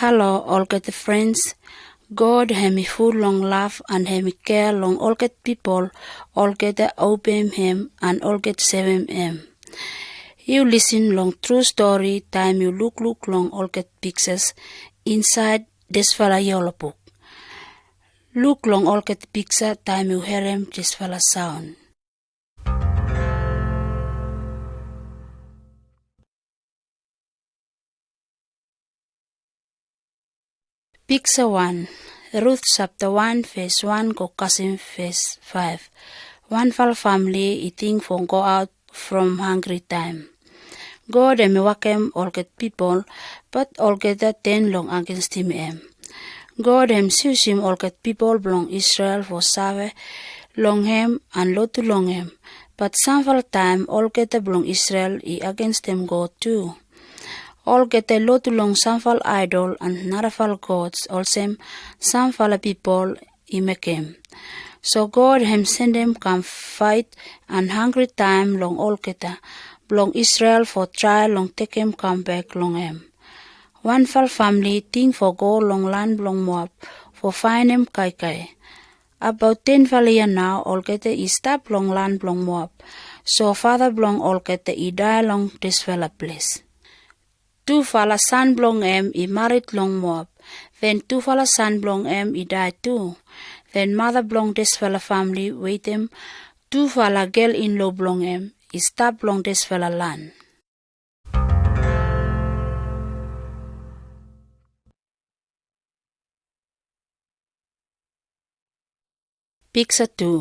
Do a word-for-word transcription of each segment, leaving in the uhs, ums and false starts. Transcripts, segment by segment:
Halo olgeta frens. God hem i ful long laf an hem i kea long olgeta pipol olgeta obei hem an olgeta sevem hem. Yu lisin long tru stori taem yu lukluk long olgeta piksas insaed disfala yolo buk. Luk long olgeta piksa taem yu herem disfala saon. Piksa wan. Ruth sapta wan fes wan go kasim fes faef. Wanfala famli i ting fo go aot from hangri taem. God hem i wakem olgeta pipol, bat olgeta ten long agenstim hem. God hem siusim olgeta pipol blong Israel fo save long hem an lotu long hem, bat samfala taem olgeta blong Israel i agenstem God tu. Olgeta i lotu long samfala aedol an narafala gods olsem samfala pipol i mekem. So God hem sendem kam faet an hangri taem long olgeta blong Israel fo trae long tekem kam bek long hem. Wanfala famli ting fo go long lan blong Moab fo faenem kaikai. Abaot tenfala yia nao olgeta i stap long lan blong Moab. So fata blong olgeta i dae long disfala ples. Tufala san blong hem i marit long Moab. Wen tufala san blong hem i dae tu. Wen mata blong disfala famli wetem tufala gel inlo blong hem i stap long disfala lan. Piksa tu.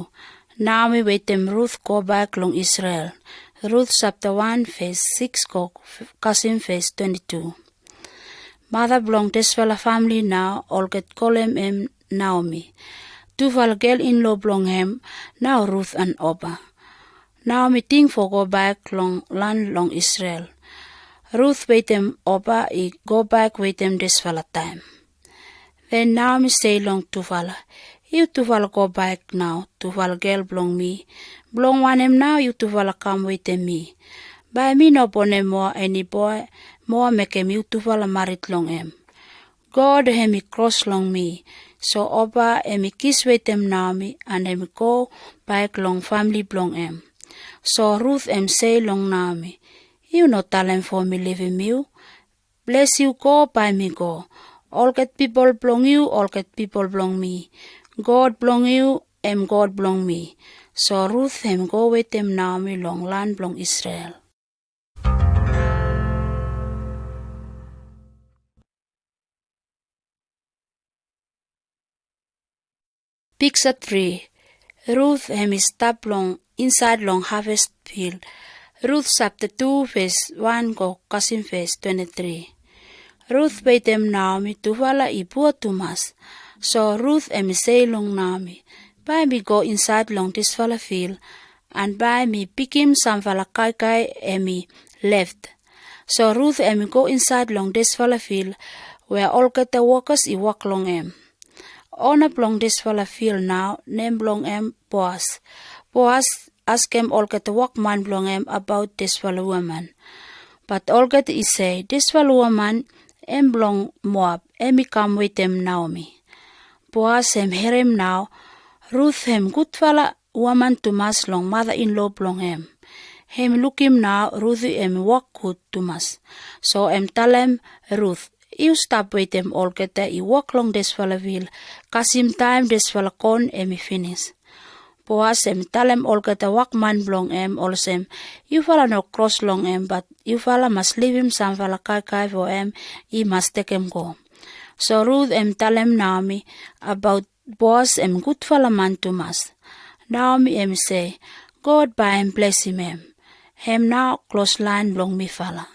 Naomi wetem Ruth go baek long Israel. Ruth sapta wan fes siks go kasim fes twenti tu. Mata blong disfala famli nao olgeta kolem hem Naomi. Tufala gel inlo blong hem nao Ruth an Opa. Naomi ting fo go baek long lan long Israel. Ruth wetem Opa i go baek wetem disfala taem. Wen Naomi sei long tufala, yu tufala go baek nao tufala gel blong mi. Blong wanem nao yu tufala kam wetem mi? Bae mi no bonem moa eni boe moa mekem yu tufala marit long hem. God hem i kros long mi. So Opa hem i kis wetem Naomi an hem i go baek long famli blong hem. So Ruth hem sei long Naomi, yu no talem fo mi livim yu. Bles yu go bae mi go. Olgeta pipol blong yu olgeta pipol blong mi. God blong yu hem God blong mi. So Ruth hem go wetem Naomi long lan blong Israel. Piksa tri. Ruth hem i stap long insaed long haves fil. Ruth sapta tu fes wan go kasim fes twenti tri. Ruth wetem Naomi tufala i pua tumas. So Ruth hem i sei long Naomi, bae mi go insaed long disfala fil an bae mi pikim samfala kaikai hem i left. So Ruth hem i go insaed long disfala fil wea olgeta wokas i wok long hem. Ona blong disfala fil nao nem blong hem Boas. Boas askem olgeta wokman blong hem abaot disfala woman. Bat olgeta i sei disfala woman hem blong Moab, hem i kam wetem Naomi. Boas hem herem nao Ruth hem gudfala woman tumas long mata inlo blong hem. Hem lukim nao Ruth hem wok gud tumas. So hem talem Ruth, yu stap wetem olgeta i wok long disfala fil kasim taem disfala kon hem i finis. Boas hem talem olgeta wokman blong hem olsem, yufala no kros long hem bat yufala mas livim samfala kaikai fo hem i mas tekem go. So Ruth hem talem Naomi abaot Boas hem gudfala man tumas. Naomi hem sei, God bae hem blesim hem. Hem nao klos laen blong mifala.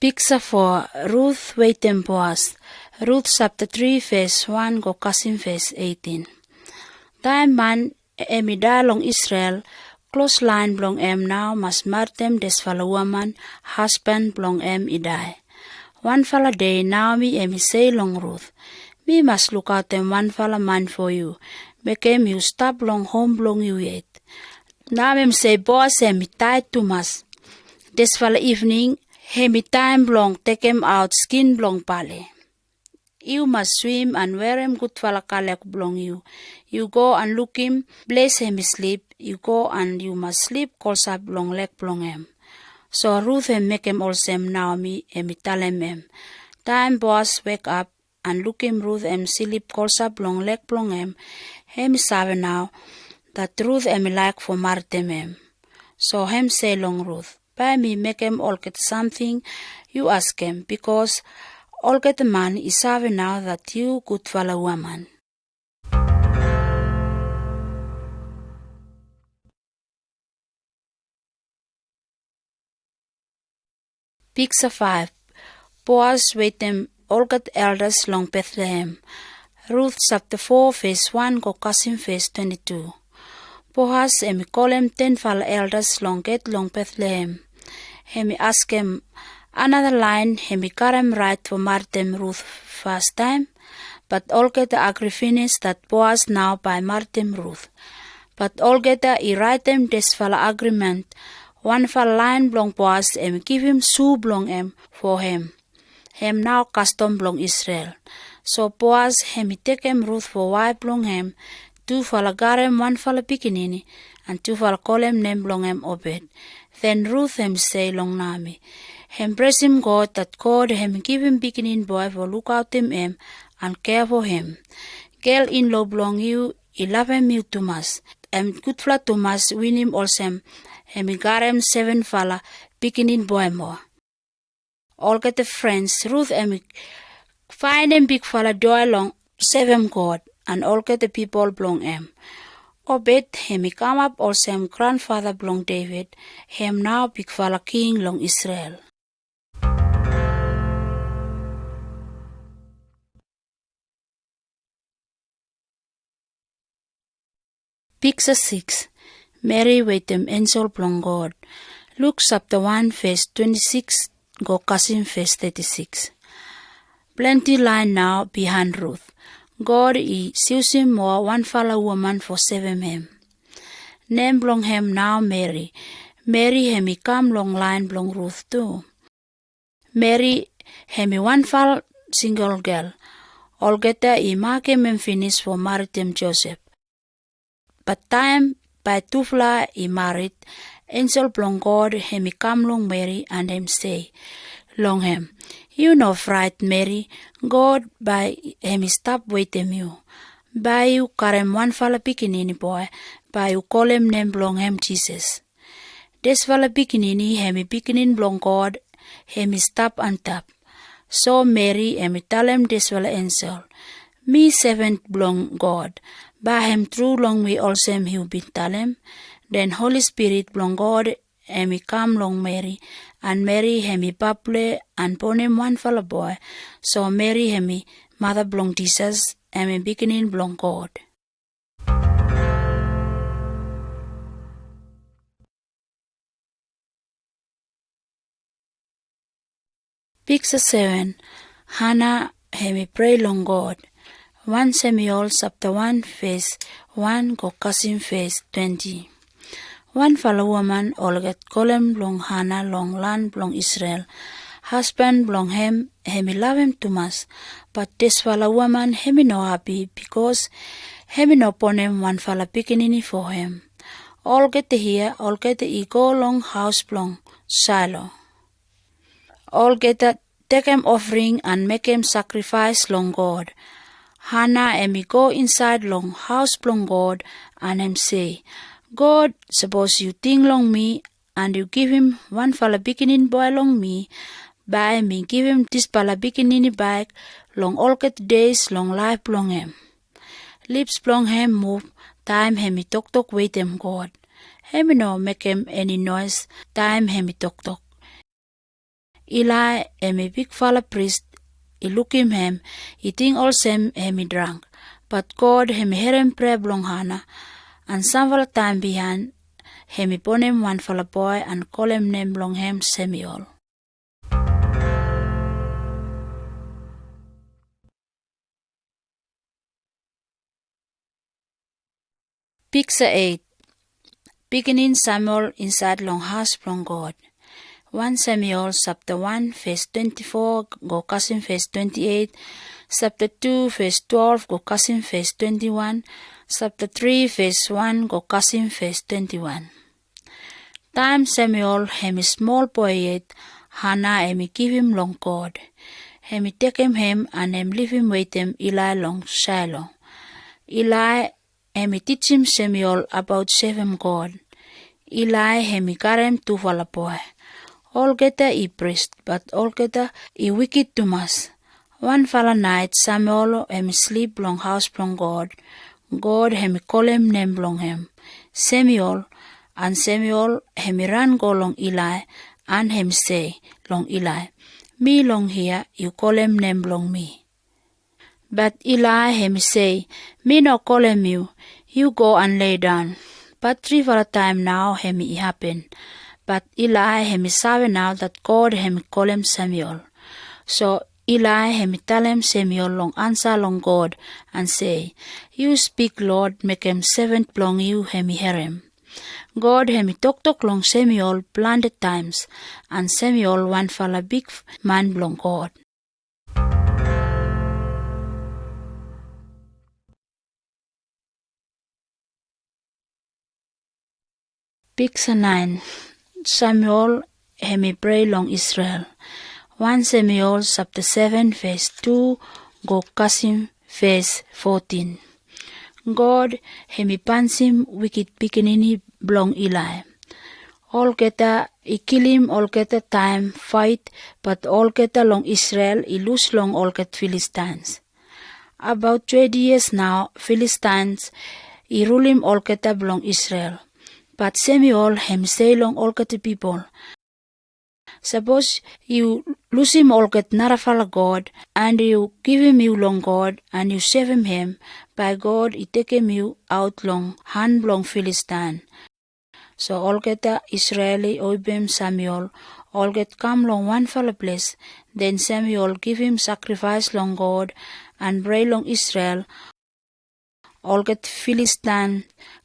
Piksa fo. Ruth wetem Boas. Ruth sapta tri fes wan go kasim fes eitin. Taem man hem i dae long Israel, klos laen blong hem nao mas martem disfala woman hasban blong hem i dae. Wanfala dei Naomi hem i sei long Ruth, mi mas lukaotem wanfala man fo yu, mekem yu stap long hom blong yu yet. Nao mi sei Boas hemi taet tumas. Disfala ivening hemi taem blong tekem aot skin blong bale. Yu mas swim an werem gudfala kalek blong yu. Yu go an lukim ples hemi slip. Yu go an yu mas slip kolsap long leg blong hem. So Ruth hem mekem olsem Naomi hemi talem hem. Taem Boas wekap an lukim Ruth hem slip kolsap long leg blong hem, hemi save nao dat Ruth hemi laek fo maritem hem. So hem sei long Ruth, bae mi mekem olgeta samting yu askem, bikos olgeta man i save nao dat yu gudfala uaman. Piksa faef. Boas wetem olgeta eldas long Bethlehem. Ruth sapta fo ves wan go kasim ves twenti tu. Boas hemi kolem tenfala eldas long get long Bethlehem. Hemi askem another laen hemi karem raet fo maritem Ruth fastaem. Bat olgeta agri finis dat Boas nao bae maritem Ruth. Bat olgeta i raetem disfala agrimen. Wanfala laen blong Boas hemi givim su blong hem fo hem. Hem nao kastom blong Israel. So Boas hemi tekem Ruth fo waef blong hem. Tufala karem wanfala pikinini an tufala kolem nem blong hem Obed. Den Ruth hemi sei long Naomi, hem presem God dat God hemi givim pikinin boe fo lukaotem hem an kea fo hem. Gel inlo blong yu i lavem yu tumas. Hem gudfala tumas winim olsem hemi karem sevenfala pikinin boe moa. Olgeta frens Ruth hemi faenem bigfala joe long sevem God an olgeta pipol blong hem. Obed hemi kamap olsem granfada blong David, hem nao bigfala king long Israel. Piksa sikis. Meri wetem ensel blong God. Luk sapta wan ves twenti sikis go kasim ves teti sikis. Plenti laen nao bihaen Ruth. God i siusim moa wanfala uaman fo sevem hem. Nem blong hem nao Meri. Meri hemi kam long laen blong Ruth tu. Meri hemi wanfala singel gel. Olgeta i makem hem finis fo maritem Josep. Bat taem bae tufala i marit, ensel blong God hemi kam long Meri an hem sei long hem, yu no fraet Meri, God bae hemi stap wetem yu. Bae yu karem wanfala pikinini boe, bae yu kolem nem blong hem Jises. Disfala pikinini hemi pikinin blong God, hemi stap antap. So Meri hemi talem disfala ensel, mi seven blong God, bae hem tru long mi olsem yu bin talem. Den Holi Spirit blong God hemi kam long Meri, an Meri hemi bable an bonem wanfala boe. So Meri hemi mada blong Jises, hemi pikinin blong God. Piksa seven. Hana hemi prei long God. Wan Samuel sapta wan ves wan go kasim ves twenti. Wanfala uaman olget kolem blong Hana long lan blong Israel. Hasban blong hem hemi lavem tumas. Bat disfala uaman hemi no hapi bikos hemi no bonem wanfala pikinini fo hem. Olgeta hia olgeta i go long haos blong Sailo. Olgeta tekem ofring an mekem sakrifaes long God. Hana hemi go insaed long haos blong God an hem sei, God, sapos yu ting long mi an yu givim wanfala pikinin boe long mi, bae mi givim disfala pikinini baek long olgeta deis long laef blong hem. Lips blong hem muv taem hemi toktok wetem God. Hemi no mekem eni noes taem hemi toktok. Ilai hemi bigfala pris i lukim hem, i ting olsem hemi drang. Bat God hemi herem prea blong Hana, an samfala taem bihaen hemi bonem wanfala boe an kolem nem blong hem Samuel. Piksa eit. biginin Samuel insaed long haus blong God. Wan Samuel sapta wan ves twenti fo go kasim ves twenti eit, sapta tu ves twelef go kasim ves twenti wan, sapta tri ves wan go kasim ves twenti wan. Taem Samuel hem i smol boe yet, Hana hem i givim long God. Hem i tekem hem an hem livim wetem Eli long Silo. Eli hem i tijim Samuel abaot sevem God. Eli hem i karem tufala boe. Olgeta i pris, bat olgeta i wikid tumas. Wanfala naet Samuel hem i slip long haus blong God. God hem i kolem nem blong hem, Samuel. An Samuel hem i ran go long Eli, an hem i sei long Eli, Mi long hia, yu kolem nem blong mi. Bat Eli hem i sei, Mi no kolem yu, yu go an leidaon. Bat trifala taem nao hem i hapen. Bat Eli hem i save nao dat God hem i kolem Samuel. So Eli hem i talem Samuel long ansa long God an sei, Yu spik Lord, mekem sevent blong yu hem i herem. God hem i toktok long Samuel plante taems, an Samuel wanfala big man blong God. Piksa naen. Samuel hem i prei long Israel. Wan Samuel sapta seven ves tu go kasim ves fotin. God hem i panisim wikid pikinini blong Eli. Olgeta i kilim olgeta taem faet, bat olgeta long Israel i lus long olgeta Philistines. Abaot twenti yias nao Philistines i rulim olgeta blong Israel. Bat Samuel hem i sei long olgeta pipol, Sapos yu lusim olgeta narafala god, an yu givim yu long God, an yu sevem hem, bae God i tekem yu aot long han blong Philistine. So olgeta Israel i oibem Samuel, olgeta kam long wanfala ples. Den Samuel givim sakrifaes long God, an prei long Israel. Olgeta Philistine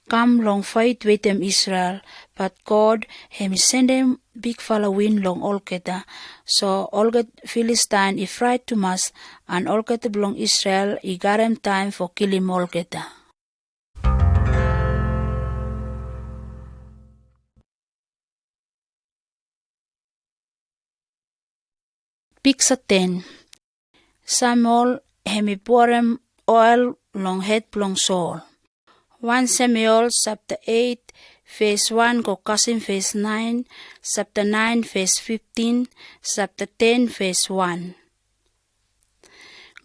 kam long faet wetem Israel, bat God hem i sendem bigfala win long olgeta. So olgeta Philistine i fraet tumas, an olgeta blong Israel i garem taem fo kilim olgeta. Piksa ten. Samuel hem i puarem oel long hed blong Saul. Wan Samuel sapta eit, ves wan go kasim ves naen, sapta naen ves fiftin, sapta ten ves wan.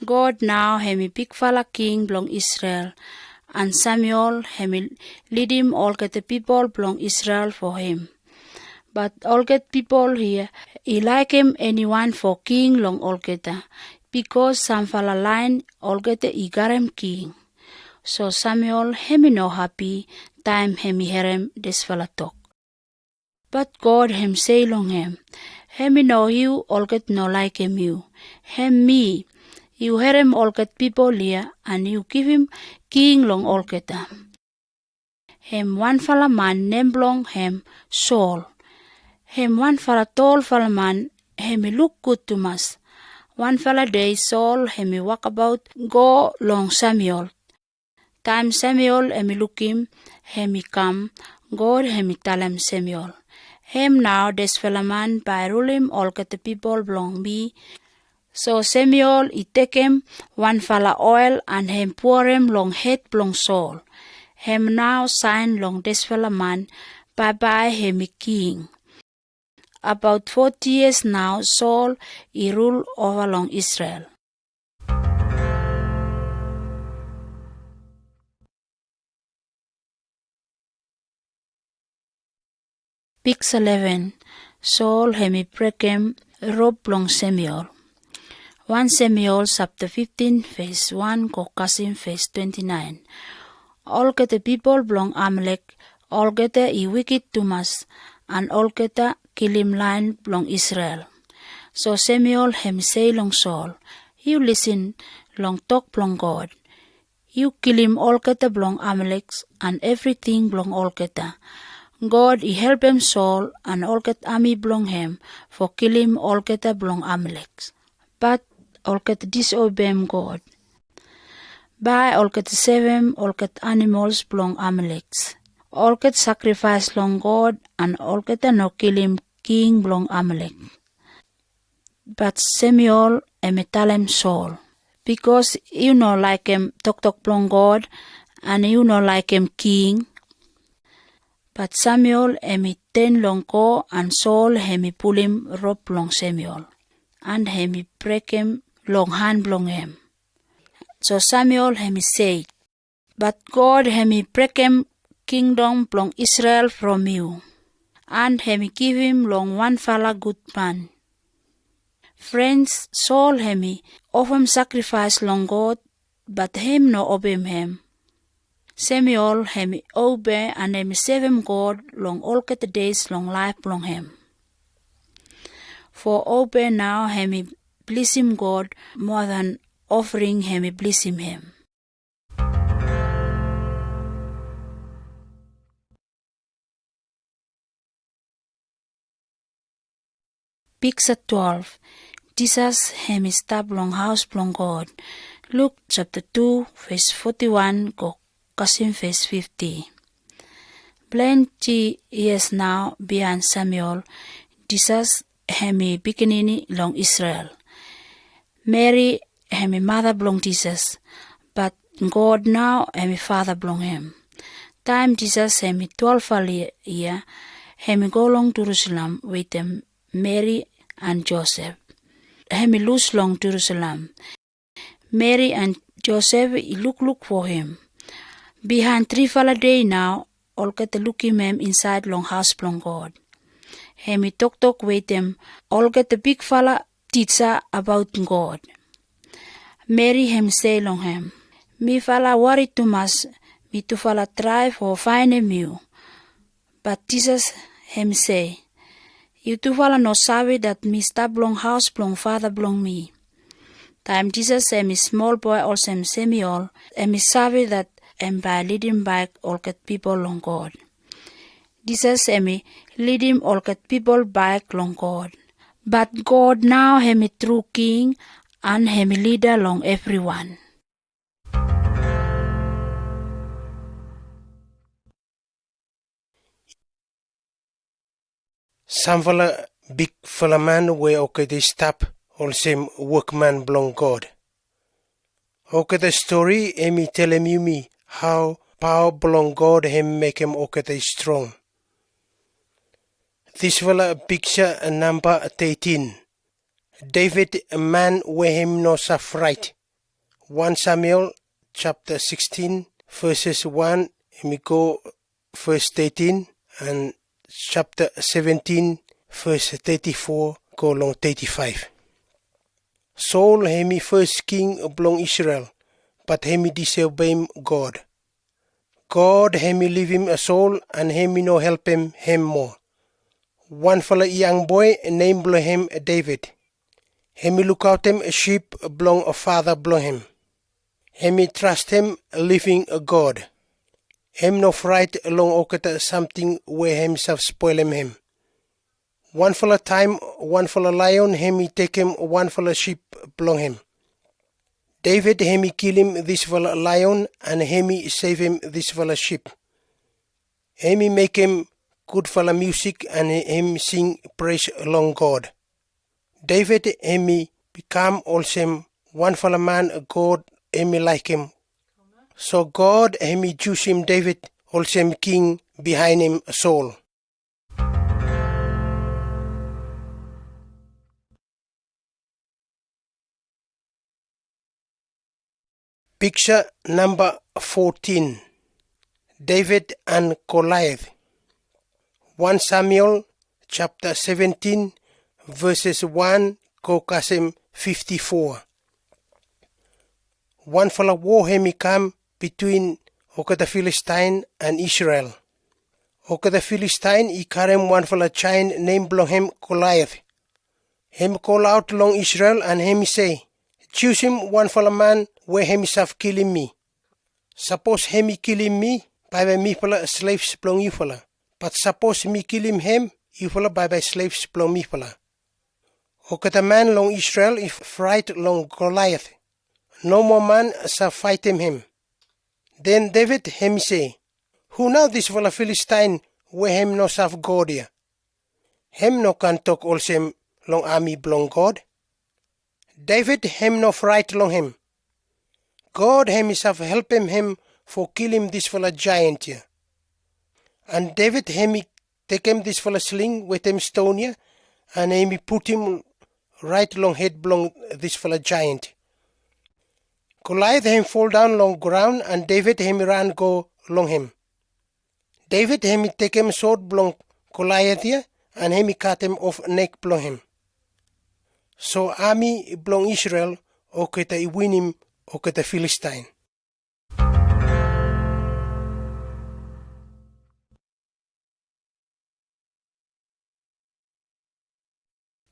God nao hem i bigfala king blong Israel, an Samuel hem i lidim olgeta pipol blong Israel fo hem. Bat olgeta pipol hia i laekem eniwan fo king long olgeta, bikos samfala laen olgeta i garem king. So Samuel hem i no hapi taem hem i herem disfala tok. Bat God hem sei long hem, hem i no yu olgeta no laekem yu. Hem mi. Yu herem olgeta pipol hia, an yu givim king long olgeta. Hem wanfala man nem blong hem Saul. Hem wanfala tolfala man, hem i luk gud tumas. Wanfala dei Saul hem i wakabaot go long Samuel. Taem Samuel hem i lukim hem i kam, God hem i talem Samuel, hem nao disfala man bae rulim olgeta pipol blong mi. So Samuel i tekem wanfala oel an hem puarem long hed blong Saul. Hem nao saen long disfala man bae bae hem i king. Abaot foti yias nao Saul i rul ova long Israel. Piksa leven. Saul hem i brekem rop blong Samuel. Wan Samuel sapta fiftin ves wan go kasim ves twenti naen. Olgeta pipol blong Amalek, olgeta i wikid tumas, an olgeta kilim laen blong Israel. So Samuel hem i sei long Saul, yu lisin long tok blong God. Yu kilim olgeta blong Amalek an evriting blong olgeta. God i helpem Saul and olgeta ami blong hem for kilim olgeta blong Amalek. But olgeta disobem God. Bae olgeta sevem olgeta animals blong Amalek. Olgeta sacrifice long God and olgeta no kilim king blong Amalek. But Samuel hemi talem Saul, because yu no laikem toktok blong God and yu no laikem king. But Samuel hemi ten long go and Saul hemi pulim rop long Samuel and hemi brekem long han blong hem. So Samuel hemi sei, but God hemi brekem kingdom blong Israel from yu and hemi givim long wanfala gud man. Friends, Saul hemi ofem sacrifice long God, but hem no obem hem. Samuel hemi obey and hemi sevem God long olgeta days long life blong hem. For obey now hemi blisim God more than offering hemi blisim hem. Piksa twelve. Jesus hemi stap long haus blong God. Luke chapter two, verse forty-one go kasem verse fifty. Plenty years now bihain Samuel, Jesus hemi pikinini long Israel. Mary hemi mada blong Jesus, but God now hemi fada blong hem. Taem Jesus hemi twelve fala yia, hemi go long Jerusalem wetem Mary and Joseph. Hemi lus long Jerusalem. Mary and Joseph i lukluk for hem. Bihain tri fala dei now, olgeta lukim hem insaed long haus blong God. Hemi toktok wetem olgeta bigfala tija abaot God. Mary hemi sei long hem, mifala wari tumas, mi tufala trae for faenem yu. But Jesus hemi sei, yu tufala no save dat mi stap long haus blong Fada blong mi. Taem Jesus hemi smol boe olsem Samuel, hemi save dat hem bae lidim baek olgeta pipol long God. Jesus hemi lidim olgeta pipol baek long God. But God now hemi tru king and hemi lida long evriwan. Samfala bigfala man we olgeta i stap olsem wokman blong God. Olgeta stori hemi telem yumi hao paoa blong God hemi mekem olgeta i strong. Disfala piksa namba tetin. David, a man we hemi no save fraet. One Samuel chapter sixteen, verses one, hemi go verse thirteen, and chapter seventeen, verse thirty-four go long thirty-five. Saul hemi fes king blong Israel, but hemi disobem God. God hemi livim Saul and hemi no helpem hem moa. Wanfala yang boe, nem blong hem David. Hemi lukaotem sip blong fada blong hem. Hemi trastem living God. Hem no fraet long olgeta samting we hem save spolem hem. Wanfala taem, wanfala lion hemi tekem wanfala sip blong hem. David hemi kilim disfala lion and hemi sevem disfala sip. Hemi mekem gudfala musik and hemi sing pres long God. David hemi bikam olsem wanfala man God hemi laekem. So God hemi jusum David olsem king bihaenem Saul. Piksa namba fotin. David and Goliath. One Samuel chapter seventeen, verses one go kasem fifty-four. Wanfala wo hemi kam bitwin olgeta Philistine and Israel. Olgeta Philistine i karem wanfala jaen nem blong hem Goliath. Hemi kol aot long Israel and hemi sei, "Jusum wanfala man we hemi save kilim mi. Sapos hemi kilim mi, bae mifala slaves blong yufala." Bat sapos mi kilim hem, yufala baibai slefs blong mifala." Olgeta man long Israel i fraet long Goliath. Nomo man sa faetem hem. Den David hem i se, "Hu nao disfala Filistain we hem no saf God ya? Hem no kan tok olsem long ami blong God." David hem no fraet long hem. God hem i saf helpem hem fo kilim disfala jaent ya. An David hem i tekem disfala sling wetem ston ya, an hem i putum raet long hed blong disfala jaent. Goliath hem foldaon long graun, an David hem i ran go long hem. David hem i tekem sod blong Goliath ya, an hem i katem of nek blong hem. So ami blong Israel olgeta i winim olgeta Filistain.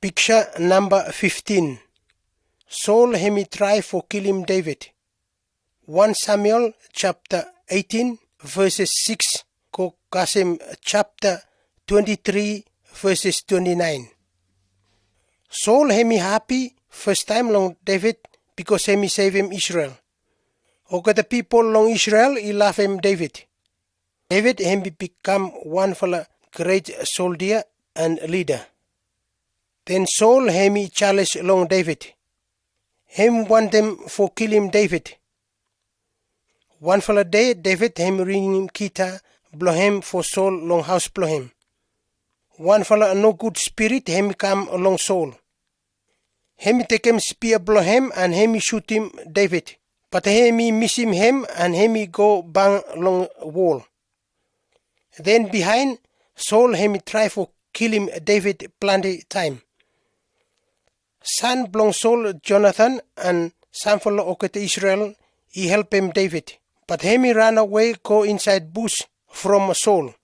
Piksa namba fiftin. Saul hem i trae fo kilim David. Wan Samuel japta eitin, veses sikis, ko kasem japta twenti tri, veses twenti naen. Saul hem i hapi fastaem long David, bikos hem i sevem Israel. Olgeta pipol long Israel i lafem David. David hem i bikam wanfala gret soldia an lida. Den Saul hem i jalej long David. Hem wantem fo kilim David. Wanfala dei David hem i ringim gita blong hem fo Saul long haos blong hem. Wanfala nogud spirit hem i kam long Saul. Hem i tekem spia blong hem an hem i sutum David. Bat hem i misum hem an hem i go bang long wol. Den bihaen, Saul hem i trae fo kilim David plante taem. San blong Saul, Jonathan, an samfala olgeta Israel i helpem David. Bat hem i ranawe go insaed bus from Saul.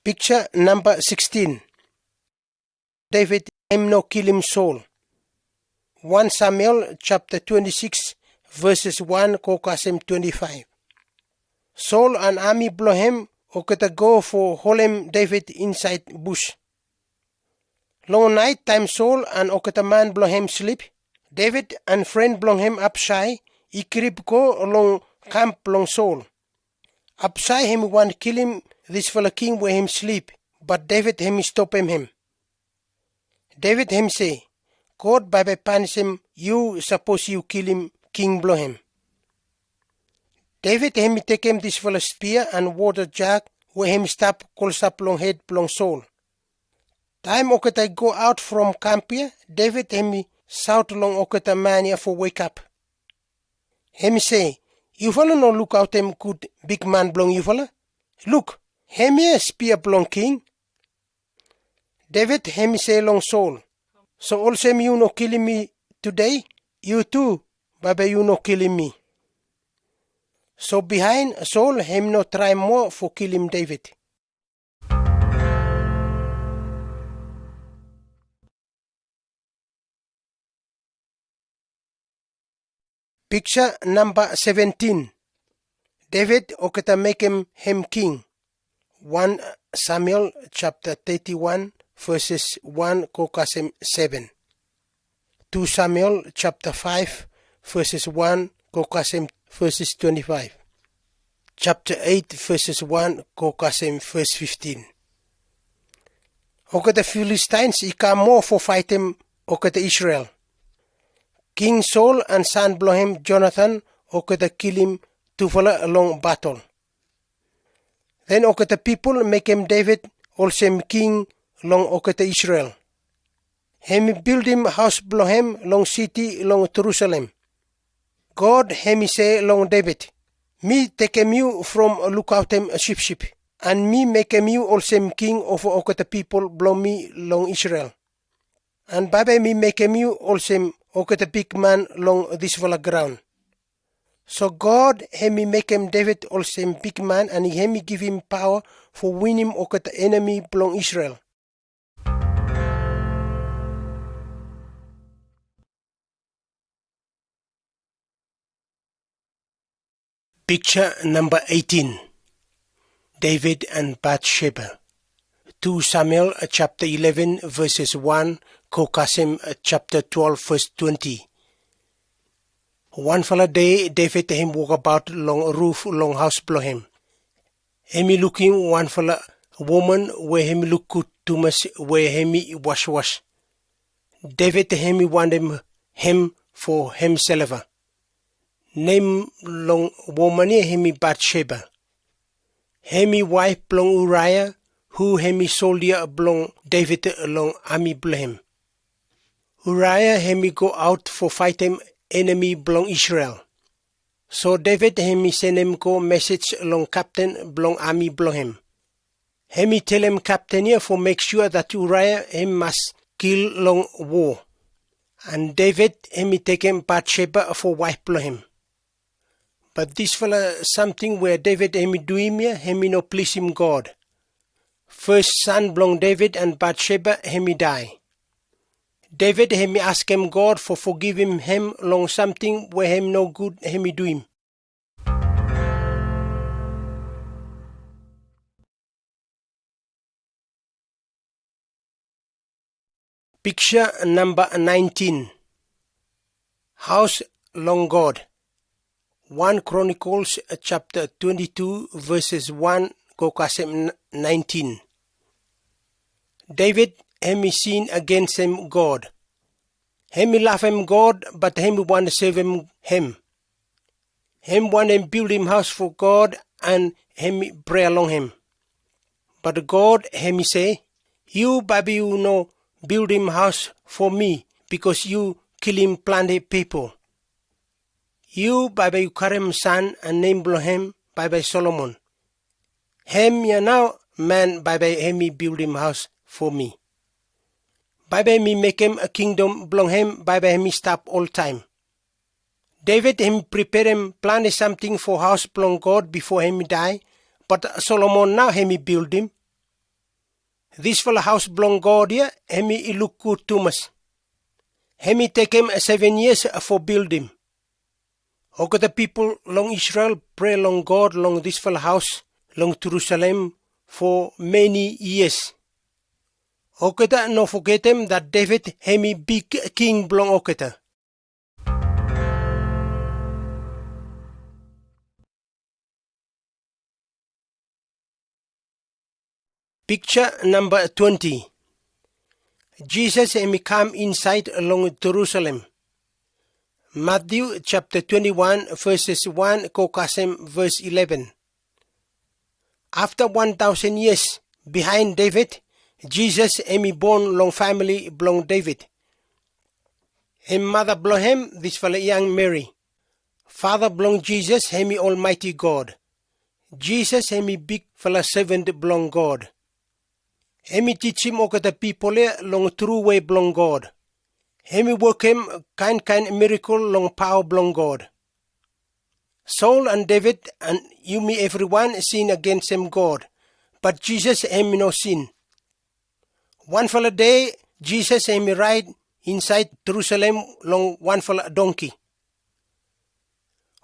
Piksa namba sikstin. David hem no kilim Saul. Wan Samuel japta twenti sikis, veses wan ko kasem twenti faef. Saul an ami blong hem olgeta go fo holem David insaed bus. Long naet taem Saul an olgeta man blong hem slip, David an fren blong hem Apsai i krip go long kamp blong Saul. Apsai hem i wantem kilim disfala king we hem slip, bat David hem i stopem hem. David hem i se, "God baibai panisem yu sapos yu kilim king blong hem." David hem i tekem disfala spia an wota jag we hem i stap kolsap long hed blong Saul. Taem olgeta i go aot from kamp ya, David hem i saot long olgeta man ya fo wekap. Hem i se, "Yufala no lukaotem gud bigman blong yufala? Luk, hemia spia blong king." David hem i se long Saul, "So olsem yu no kilim mi tudei, yu tu baibai yu no kilim mi." So bihaen Saul hem i no trae moa fo kilim David. Piksa namba seventin. David olgeta mekem hem king. Wan Samuel japta teti wan, veses wan ko kasem seven. Tu Samuel japta faef, veses wan ko kasem veses twenti faef. Japta eit, veses wan ko kasem ves fiftin. Olgeta Filistaens i kam moa fo faetem olgeta Israel. King Saul an san blong hem Jonathan olgeta kilim tufala long batol. Den olgeta pipol mekem David olsem king long olgeta Israel. Hem i bildim haos blong hem long siti long Jerusalem. God hem i se long David, "Mi tekem yu from lukaotem sipsip, an mi mekem yu olsem king ova olgeta pipol blong mi long Israel. An baibai mi mekem yu olsem olgeta bigman long disfala graon." So God hem i mekem David olsem bigman, an hem i givim paoa fo winim olgeta enemi blong Israel. Picture number eighteen. David and Bathsheba. Two Samuel, uh, chapter eleven, verses one, ko kasem, uh, chapter twelve, verse twenty. Wanfala dei, David hemi wok abaot long ruf long haos blong hem. Hemi lukim wanfala woman we hemi luk gud tumas we hemi waswas. David hemi wantem hem fo hemself. Nem long woman ya hemi Bathsheba. Hemi waif blong Uriah, hu hemi soldia blong David long ami blong hem. Uriah hemi go aot fo faetem enemi blong Israel. So David hemi senem go mesej long kapten blong ami blong hem. Hemi telem kapten ya fo mek sua dat Uriah hemi mas kil long wo. And David hemi tekem Bathsheba fo waif blong hem. But disfala samting we David hemi duim ya hemi no plisim God. Fes san blong David and Bathsheba hemi dae. David hemi askem God fo fogivim hem long samting we hem no gud hemi duim. Picture number nineteen. Haos long God. One Chronicles, uh, chapter twenty-two, verses one ko kasem nineteen. David hemi sin agensem God. Hemi lafem God, but hemi wantem sevem hem. Hem wantem bildim haos fo God and hemi prea long hem. But God hemi se, "Yu baibai yu no bildim haos fo mi, bikos yu kilim plante pipol. Yu baibai yu karem san and nem blong hem baibai Solomon. Hemia nao man baibai hemi bildim haos fo mi. Baibai mi mekem a kingdom blong hem baibai hemi stap oltaem." David hemi preperem plante samting fo haos blong God bifo hemi dae, but Solomon nao hemi bildim. Disfala haos blong God ya hemi i luk gud tumas. Hemi tekem seven years fo bildim. Olgeta pipol long Israel prea long God long disfala haos long Jerusalem fo many years. Olgeta no fogetem dat David hemi big king blong olgeta. Picture number twenty. Jesus hemi kam insaed long Jerusalem. Matthew chapter twenty-one, verses one ko kasem verse eleven. Afta one thousand years bihaen David, Jesus hemi bon long famili blong David. Hem mada blong hem disfala yang Mary. Fada blong Jesus hemi Almighty God. Jesus hemi bigfala seven blong God. Hemi tijim olgeta pipol ya long tru wei blong God. Hemi wokem kaenkaen mirakel long paoa blong God. Saul and David and yumi evriwan sin agensem God, but Jesus hemi no sin. Wanfala dei Jesus hemi raed insaed Jerusalem long wanfala dongki.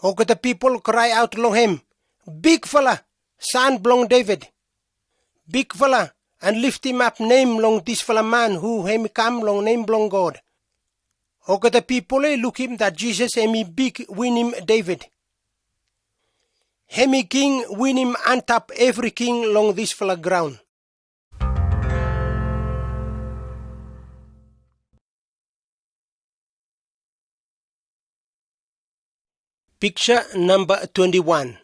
Olgeta pipol krae aot long hem, "Bigfala, San blong David! Bigfala, and liftim ap nem long disfala man hu hemi kam long nem blong God." Olgeta pipol i lukim dat Jesus hemi big winim David. Hemi king winim antap evri king long disfala graon. Picture number twenty-one.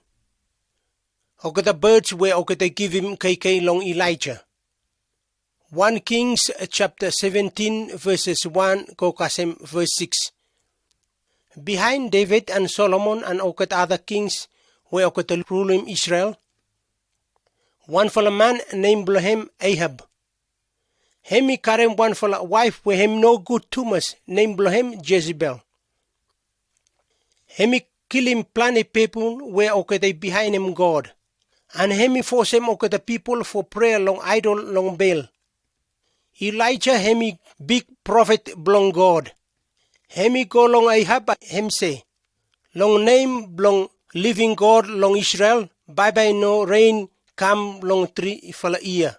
Olgeta birds we olgeta givim kaikai long Elijah. One Kings chapter seventeen, verses one ko kasem verse six. Bihaen David and Solomon and olgeta other kings we olgeta rulim Israel, wanfala man nem blong hem Ahab. Hemi karem wanfala waef we hemi no gud tumas, nem blong hem Jezebel. Hemi kilim plante pipol we olgeta i bihaenem God. And hemi fosem olgeta pipol fo prea long aedol long Baal. Elijah hemi big profet blong God. Hemi go long Ahab, hem se, "Long nem blong living God long Israel, baibai no rein kam long tri fala yia.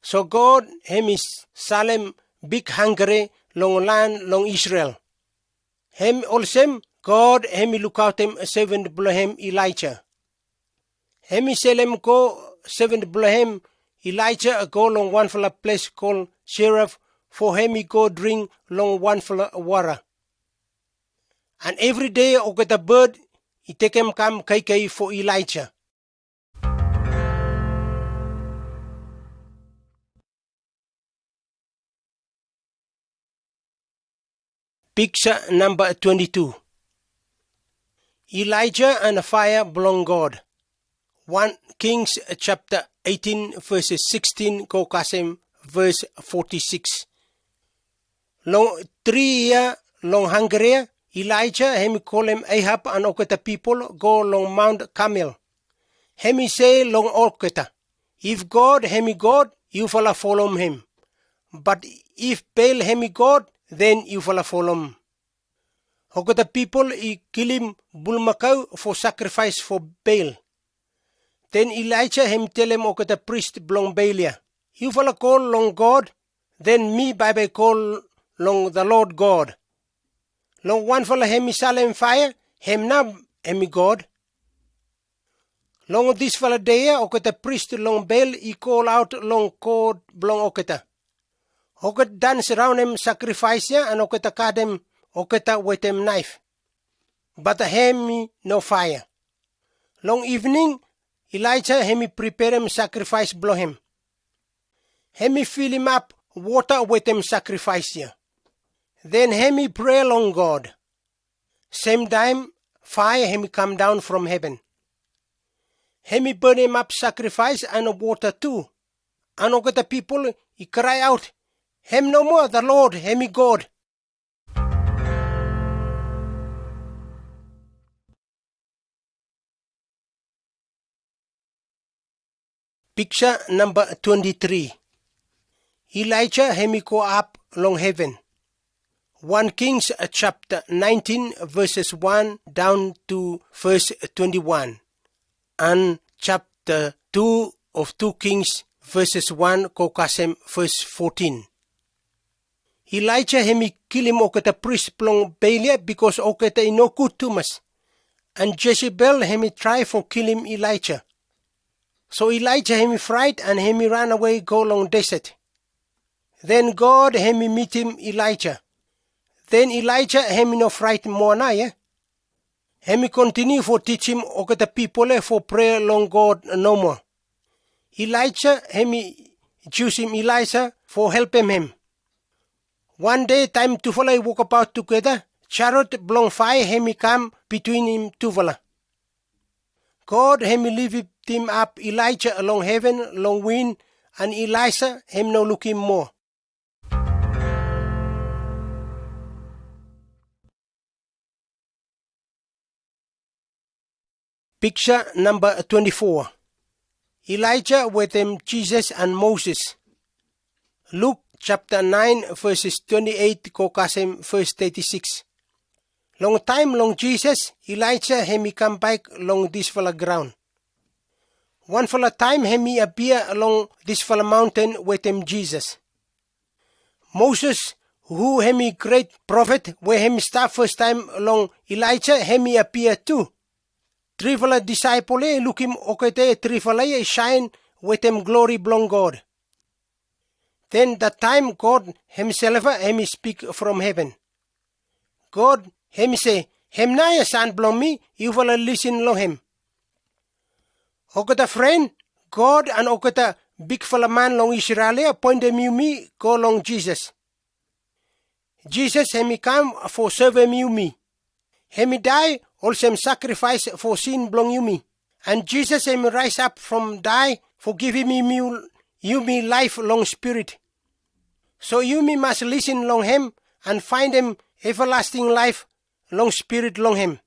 So God hemi salem big hangre long lan long Israel. Hem olsem God hemi lukautem seven blong hem Elijah. Hemi selem go seven blong hem Elijah go long wan fala ples kol Zarephath, fo hemi go dring long wan fala wara. An evri dei oketa bird i tekem kam kaikai fo Elijah. Piksa namba twenty-two. Elijah an fire blong God. One Kings, eh, chapter eighteen, verses sixteen, go kasem verse forty-six. Long tri yia long hangre, Elijah hemi kolem Ahab an oketa pipol go long Mount Carmel. Hemi sei long oketa, "If God hemi God, yufala folom hem. But if Baal hemi God, then yufala folom." Oketa pipol i kilim bulmakau fo sakrifaes fo Baal. Den Elijah hemi telem oketa pris blong Baal ya, "Yufala kol long God, den mi baibai kol long the Lord God. Long wan fala hemi salem fire, hem nao hemi God." Long dis fala dei ya oketa pris long Baal i kol aot long kot blong oketa. Oketa dans raon hem sakrifaes ya an oketa kadem oketa wetem naef. Bat hemi no fire. Long ivning, Elijah hemi priperem sakrifaes blong hem. Hemi filim ap wota wetem sakrifaes ya. Den hemi prea long God. Semtaem, fire hemi kam daon from heven. Hemi bonem ap sakrifaes an wota tu. An oketa pipol i krai aot, "Hem nomo, the Lord hemi God." Piksa namba twenty-three. Elijah hemi go ap long heven. One Kings, eh, chapter nineteen, verses one down to verse twenty-one. An chapter two of two Kings, verses one go kasem verse fourteen. Elijah hemi kilim oketa pris blong Baal ya bikos oketa i nogud tumas. An Jezebel hemi trae fo kilim Elijah. So Elijah hemi fraet an hemi ran awe go long deset. Den God hemi mitim Elijah. Den Elijah hemi no fraet moa nao ya. Hemi kontiniu fo tijim oketa pipol ya fo prea long God nomo. Elijah hemi jusim Elisha fo helpem hem. Wan dei taem tufala i wokabaot tugeta, jariot blong fire hemi kam bitwin tufala. God hemi liftim ap Elijah long heven long win, an Elisha hemi no lukim moa. Piksa namba twenty-four. Elijah wetem Jesus an Moses. Luke chapter nine, verses twenty-eight go kasem verse thirty-six. Long taem long Jesus, Elijah hemi kam baek long dis fala graon. Wan fala taem hemi apia long dis fala maonten wetem Jesus. Moses, hu hemi gret profet we hemi stap fastaem long Elijah, hemi apia tu. Trifala disaepol ya i lukim oketa trifala ya i saen wetem glori blong God. Den dat taem God hemself hemi spik from heven. God hemi se, "Hem nao ya San blong mi, yufala lisin long hem." Oketa fren, God an oketa bigfala man long Israel ya apoentem yumi go long Jesus. Jesus hemi kam fo sevem yumi. Hemi dae olsem sakrifaes fo sin blong yumi. An Jesus hemi raes ap from dae fo givim yumi, yumi laef long spirit. So yumi mas lisin long hem an faenem evalasting laef long spirit long hem.